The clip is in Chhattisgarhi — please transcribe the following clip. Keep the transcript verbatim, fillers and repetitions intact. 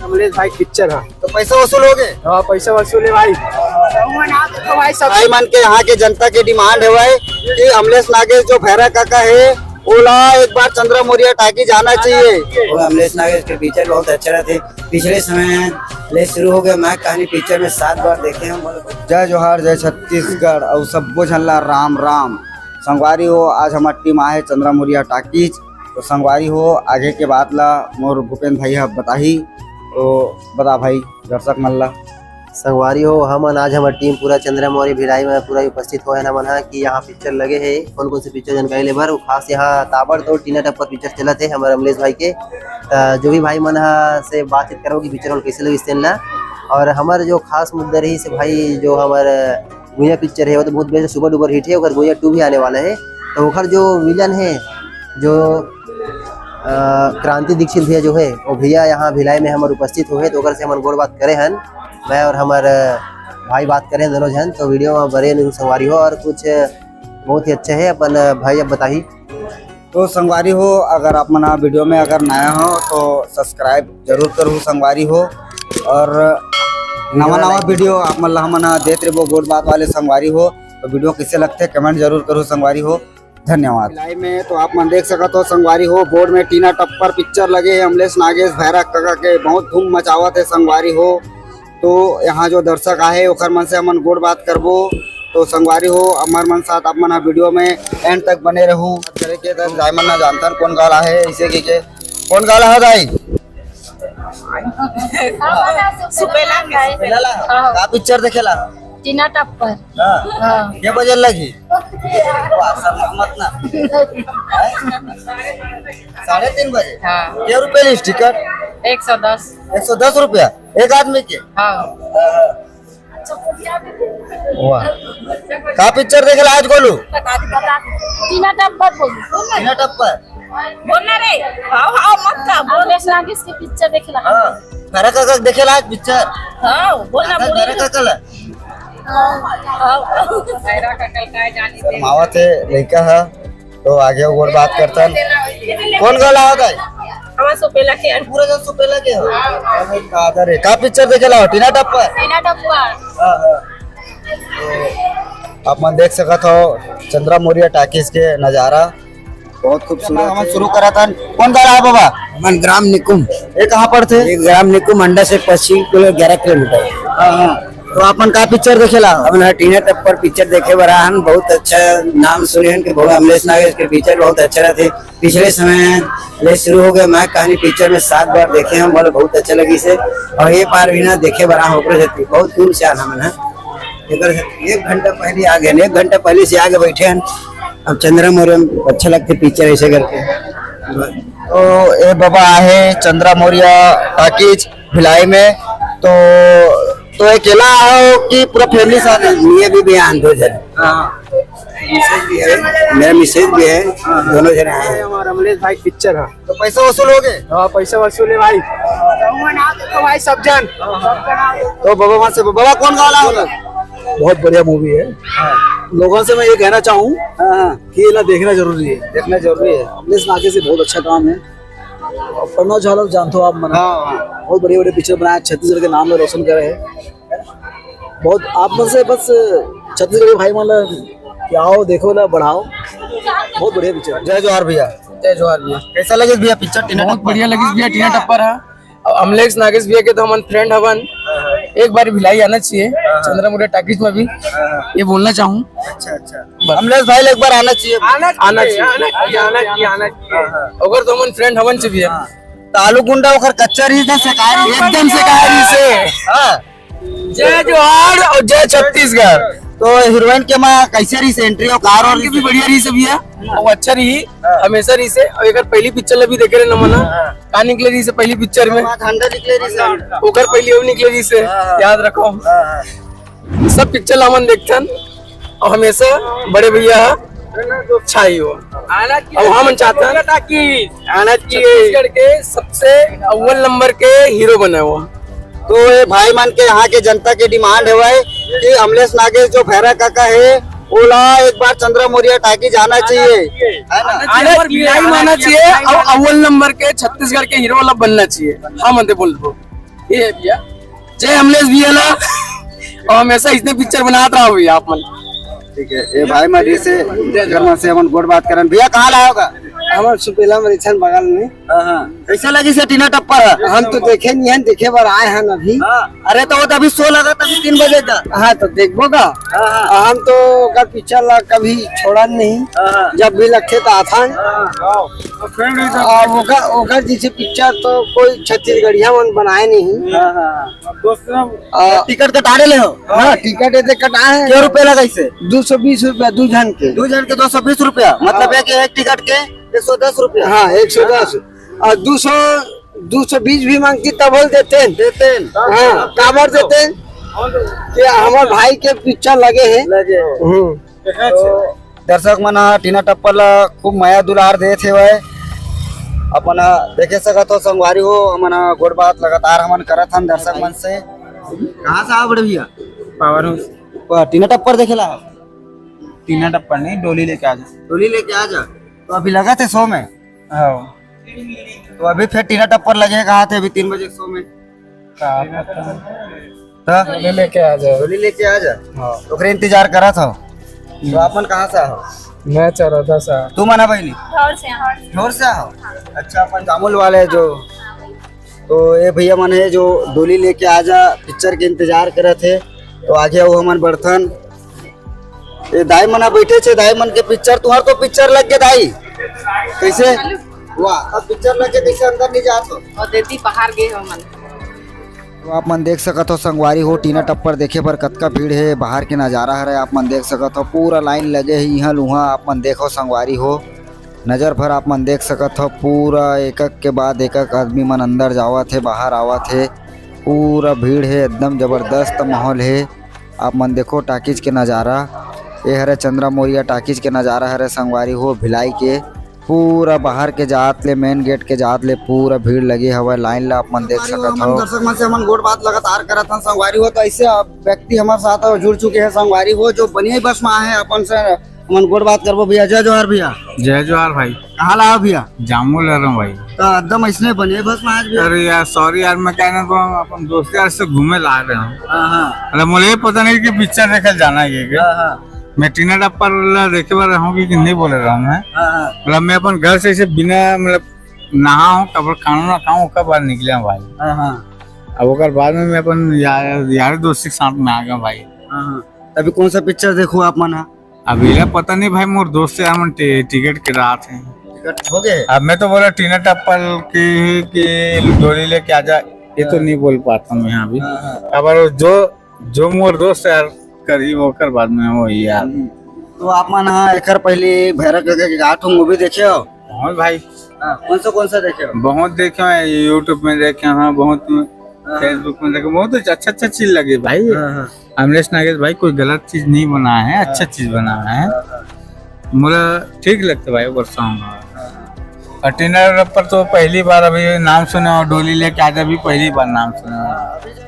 अमलेश भाई पिक्चर है। तो पैसा वसूल हो गए? हाँ, पैसा वसूल है भाई। तो भाई सब भाई मन के, यहाँ के जनता के डिमांड है भाई कि अमलेश नागेश जो भैरा काका है, ओला एक बार चंद्रा मौर्य टाकीज आना चाहिए। वो अमलेश नागेश के पिक्चर बहुत अच्छा रहते। पिछले समय ले शुरू हो गया, मैं कहानी पिक्चर में सात बार देखे हम। जय जोहार, जय छत्तीसगढ़, अउ सब्बो झन ला राम राम। संगवारी हो, आज हमर टीम आहे चंद्रा मौर्य टाकीज। तो संगवारी हो, आगे के बात ला मोर भूपेंद्र भाई ह बताही, तो बता भाई दर्शक मन ला। संगवारी हो, हमन आज हमर टीम पूरा चंद्रा मौर्य भिलाई में पूरा उपस्थित होए हन हमन ह कि यहाँ पिक्चर लगे हे, कौन कौन से पिक्चर जानकारी ले बर। खास यहाँ ताबड़तोड़ टीना टप्पर पिक्चर चलत हे हमर अमलेश भाई के। त जो भी भाई मन ह से बातचीत करबो कि पिक्चर मन कैसे लगिस तेन ला। और हमर जो खास मुद्दा रही से भाई जो हमर गुइया पिक्चर है, वो तो बहुत बेस्ट सुपर डुपर हिट है। ओकर गुइया टू भी आने वाला है। तो ओकर जो विलन है, जो अ, क्रांति दीक्षित भैया जो है, वो भैया यहाँ भिलाई में हमर उपस्थित हुए, तो ओकर से हमन गोड़ बात करे हन। मैं और हमर, अ, भाई बात करे हन दोनों झन। तो वीडियो में बने रहू संगवारी हो, और कुछ बहुत ही अच्छा है अपन, अ, भाई अब बताही। तो संगवारी हो, अगर आप मन वीडियो में अगर नया हो तो सब्सक्राइब जरूर करू संगवारी हो, और नवा नवा वीडियो आप मन ला हमन देत रहिबो गोड़ बात वाले संगवारी हो। तो वीडियो कैसे लगते कमेंट जरूर करू संगवारी हो। धन्यवाद। भिलाई में तो आप मन देख सकत हो संगवारी हो, बोर्ड में टीना टप्पर पिक्चर लगे हे अमलेश नागेश भैरा काका के, बहुत धूम मचावत हे संगवारी हो। तो यहाँ जो दर्शक आहे ओखर मन से हमन गोड़ बात करबो। तो संगवारी हो, हमर मन साथ आप मन ह वीडियो में एंड तक बने रहू। करे के त दाई मन ना जानथन कौन गाँव ला हे, इसे के, के कौन गाँव ला हो दाई? सुपेला के, सुपेला ला? हाँ। का पिक्चर देखेला? टीना टप्पर। हाँ। हाँ। के बजे लगी? वाह, सब मत ना। हैं? साढ़े तीन बजे? हाँ। के रुपये लीस टिकट? एक सौ दस। एक सौ दस रुपया एक आदमी के? हाँ। वाह। का पिक्चर देखेला आज गोलू? टीना टप्पर बोल। टीना टप्पर। बोल ना रे। हाँ, हाँ, मत का, बोल। अमलेश नागेश के पिक्चर देखेला। हाँ। भैरा काका देखेला आज पिक्चर? हाँ, बोल ना, काका, बोल। भैरा काका ला? हाँ। भैरा काका का जानी दे। मावत हे, लइका ह। तो आगे और बात करतन। कौन गाँव ला होता है? हमार सुपेला के। पूरा गाँव सुपेला के हो? अरे, का दर है? का पिक्चर देखेला हो? टीना टप्पर? टीना टप्पर। हाँ, हाँ। तो आप मन देख सकत हो चंद्रा मौर्य टाकीज के नजारा। बहुत खूबसूरत हमन है। शुरू करत हन। कौन गाँव ला हो बाबा? हमन ग्राम निकुम। ये कहाँ पड़थे? ये ग्राम निकुम अंडा से पच्चीस किलो, ग्यारह किलोमीटर। हाँ, हाँ। तो आप मन का पिक्चर देखेला? हमन ह टीना टप्पर पिक्चर देखे बर आए हन। बहुत अच्छा नाम सुने हन कि बहुत अमलेश नागेश के पिक्चर बहुत अच्छा रहथे। पिछले समय ले शुरू हो गए, मैं कहानी पिक्चर में सात बार देखे हम, बोले बहुत अच्छा लगिस हे। और ये बार भी ना देखे बर आए हन, ओकरे सेती बहुत दूर से आना मन है। एकर से एक घंटा पहले आ गए, एक घंटा पहले से आगे बैठे हैं। अब चंद्रा मौर्य में अच्छा लगते पिक्चर ऐसे करके। तो ये बाबा आहे चंद्रा मौर्य टाकीज भिलाई में। तो, तो अकेला हो कि पूरा फैमिली साथ है? ये भी, भी आन दो जन। हाँ। मिसेज भी है, मेरा मिसेज भी है, दोनों जने आए हैं। हमारा अमलेश भाई पिक्चर है। तो पैसा वसूल हो गए? हाँ, पैसा वसूल है भाई। तो भाई सब जन। तो बाबा वहाँ से, बाबा कौन गाँव ला होता? बहुत बढ़िया मूवी है। हाँ। लोगों से मैं ये कहना चाहूँ हाँ, हाँ। कि ये ना देखना जरूरी है। देखना जरूरी है। अमलेश नागेश से बहुत अच्छा काम है। और प्रणव झालव जानते हो आप मन। हाँ, हाँ। बहुत बड़े बड़े पिक्चर बनाए, छत्तीसगढ़ के नाम में रोशन करे हैं। बहुत आप मन से बस छत्तीसगढ़ के भाई मन ला कि आओ देखो ना बढ़ाओ। बहुत बढ़िया पिक्चर। जय जोहार भैया। जय जोहार भैया। कैसा लगे भैया पिक्चर टीना बहुत टप्पर? बढ़िया लगिस भैया, टीना टप्पर है। अब अमलेश नागेश भैया के तो हमन फ्रेंड हवन, हाँ, हाँ। एक बार भिलाई आना चाहिए, हाँ, हाँ। चंद्रा मौर्य टाकीज में भी, हाँ, हाँ। ये बोलना चाहूँ। अच्छा, अच्छा। बस। अमलेश भाई एक बार आना चाहिए। आना आना चाहिए, चाहिए। आना चाहिए, आना चाहिए, आना चाहिए। हाँ, हाँ। ओकर तो हमन फ्रेंड हवन से भी है। हाँ। तो आलू गुंडा ओकर कच्चा रही था, सेकाय रही? एकदम सेकाय रही से। हाँ। जय जोहार और जय छत्तीसगढ़। तो हीरोइन के माँ कैसे रही से एंट्री और कार और के भी बढ़िया रही से भैया, वो अच्छा रही, हाँ। हमेशा रही से। और एक पहली पिक्चर भी देखे रहे नमन, हाँ। का निकले रही से पहली पिक्चर में, ठंडा निकले रही से। ओकर पहली वो निकले रही से, हाँ, हाँ। याद रखो। हाँ, हाँ। सब पिक्चर हमन देखथन और हमेशा बड़े भैया छाई हो। अब हम चाहथन कि आना चाहिए। छत्तीसगढ़ के सबसे अव्वल नंबर के हीरो बने हो। तो ये भाई मन के यहाँ के जनता के डिमांड है भाई कि अमलेश नागेश जो भैरा काका है, ओला एक बार चंद्रा मौर्य टाकीज आना चाहिए, है ना? आना चाहिए, आना चाहिए, और अव्वल नंबर के छत्तीसगढ़ के हीरो वाला बनना चाहिए। हाँ, मन ते बोल दो। ये भैया, जय अमलेश भैया ला। और हमेशा इसने पिक्चर बनात रहा भैया आप मन। ठीक है, ये भाई मरी से घर में से हमन गोठ बात करन। भैया, कहाँ ला होगा? हमर सुपेला मरीछन बगल में। हाँ, हाँ। कैसा लगी से टीना टप्पर है? हम तो देखे नहीं है, देखे बर आए हैं अभी। हाँ। अरे तो वो तो अभी शो लगा था, अभी तीन बजे का। हाँ, तो देखबो का। हाँ, हाँ। हम तो ओकर पिक्चर ला कभी छोड़न नहीं। हाँ, हाँ। जब भी लगथे तो आथन। हाँ, हाँ। और ओकर, ओकर जैसे पिक्चर तो कोई छत्तीसगढ़िया मन बनाए नहीं। हाँ, हाँ। दोस्त, आ, टिकट कटा ले हो? हाँ, टिकट एदे कटा है। कै रुपया लगा इसे? दो सौ बीस रुपया दू झन के। दू झन के दो सौ बीस रुपया, मतलब हाँ। एक, एक टिकट के एक सौ दस रुपया। हाँ, एक सौ दस। और दो सौ, दो सौ बीस भी मांगती तब बोल देते हैं। देते हैं। हाँ, काबर देते हैं? कि हमारे भाई के पिक्चर लगे हैं। लगे। हम्म। तो दर्शक मन ह टीना टप्पर ला खूब मया दुलार देत हेवय। अपन ह देखे सकत हो संगवारी हो, हमन ह गोठ बात लगातार हमन करत हन दर्शक मन से। कहाँ से आव बड़े भैया? Power house. वाह, टीना टप्पर देखे ला? टीना टप्पर नहीं, डोली लेके आ जा। डोली लेके आ जा। तो अभी लगत हे शो में? हाँ। तो अभी फिर टीना टप्पर लगे कहा थे अभी तीन बजे के शो में? का पता। हाँ? डोली लेके आ जा। डोली लेके आ जा। हाँ। ओकरे इंतजार करत हो। तो आप मन कहाँ से हो? मैं चरौदा से। तू मन ह बहिनी? ढोर से, ढोर से। ढोर से हो? अच्छा, अपन जामुल वाले जो, तो ये भैया मन है जो डोली लेके आ जा पिक्चर के इंतजार करत हे, तो आगे आओ हमन बढ़थन। ए, दाई मन ह बइठे छे, दाई मन के पिक्चर, तुंहर तो पिक्चर लग गे दाई। कइसे? वाह, अब पिक्चर लग गे, कइसे अंदर नइ जात हो? और दीदी बाहर गे हो मन। तो आप मन देख सकत हो संगवारी हो, टीना टप्पर देखे बर कतका भीड़ हे। बाहर के नजारा हरे, आप मन देख सकत हो, पूरा लाइन लगे हे इहाँ ल उहाँ। आप मन देखो संगवारी हो, नजर भर आप मन देख सकत हो, पूरा एकक के बाद एकक आदमी मन अंदर जावत हे, बाहर आवत हे। पूरा भीड़ हे, एकदम जबरदस्त माहौल हे। आप मन देखो टाकीज के नजारा, ए हरे चंद्रा मौर्या टाकीज के नजारा हरे संगवारी हो, भिलाई के। पूरा बाहर के जात ले, मेन गेट के जात ले पूरा भीड़ लगे हवय, लाइन ला आप मन देख संगवारी हो, सकत हमन हो। दर्शक मन से हमन गोठ बात लगातार करत हन संगवारी हो, तो ऐसे अब व्यक्ति हमारे साथ जुड़ चुके हैं संगवारी हो, जो बनिया बस में आए हैं अपन से हमन गोठ बात करबो भैया। जय जोहार भैया। जय जोहार भाई। कहाँ ला हो भैया? जामुल ले रहा हूँ भाई। तो एकदम ऐसने बने बस में आज भी। अरे यार, सॉरी यार, मैं कहना तो अपन दोस्त यार से घूमे ला रहे हूँ। हाँ, हाँ। मतलब, मुझे ये पता नहीं कि पिक्चर देखे जाना है कि हाँ, हाँ। मैं टीना टप्पर ला देखे बर रहूँ कि नहीं बोले रहा हूँ मैं। हाँ, हाँ। मतलब, मैं अपन घर से इसे बिना, मतलब, नहा हूँ, कपड़ा खाना ना खाऊँ, ओकर बाद निकले हूँ भाई। हाँ, हाँ। अब ओकर बाद में मैं अपन यार, यार दोस्त के साथ में आ गया भाई। हाँ, हाँ। अभी कौन सा पिक्चर देखो आप मन? अभी ला पता नहीं भाई, मोर दोस्त से हमन टि-, टिकट के रात है। टिकट हो गए? अब मैं तो बोला टीना टप्पल के, के डोली लेके आ जा, ये तो हाँ। नहीं बोल पाता हूँ मैं अभी। हाँ, हाँ। अब जो, जो मोर दोस्त यार करीब ओकर बाद में वही यार। हम्म। तो आप मन हाँ एकर पहले भैरव के, के आठ मूवी देखे हो? बहुत भाई। हाँ, कौन सा, कौन सा देखे हो? बहुत देखे हैं, YouTube में देखे हैं, बहुत हाँ। Facebook में देखे, बहुत अच्छा, अच्छा चीज लगे भाई। हाँ, हाँ। अमलेश नागेश भाई कोई गलत चीज नहीं बनाया है, अच्छा हाँ। चीज बनाया है। हाँ, हाँ। मोला ठीक लगता भाई ओकर सॉन्ग। हाँ, हाँ। और टीना टप्पर तो पहली बार अभी नाम सुने और डोली लेके आजा भी पहली बार नाम सुने। हाँ, अभी जो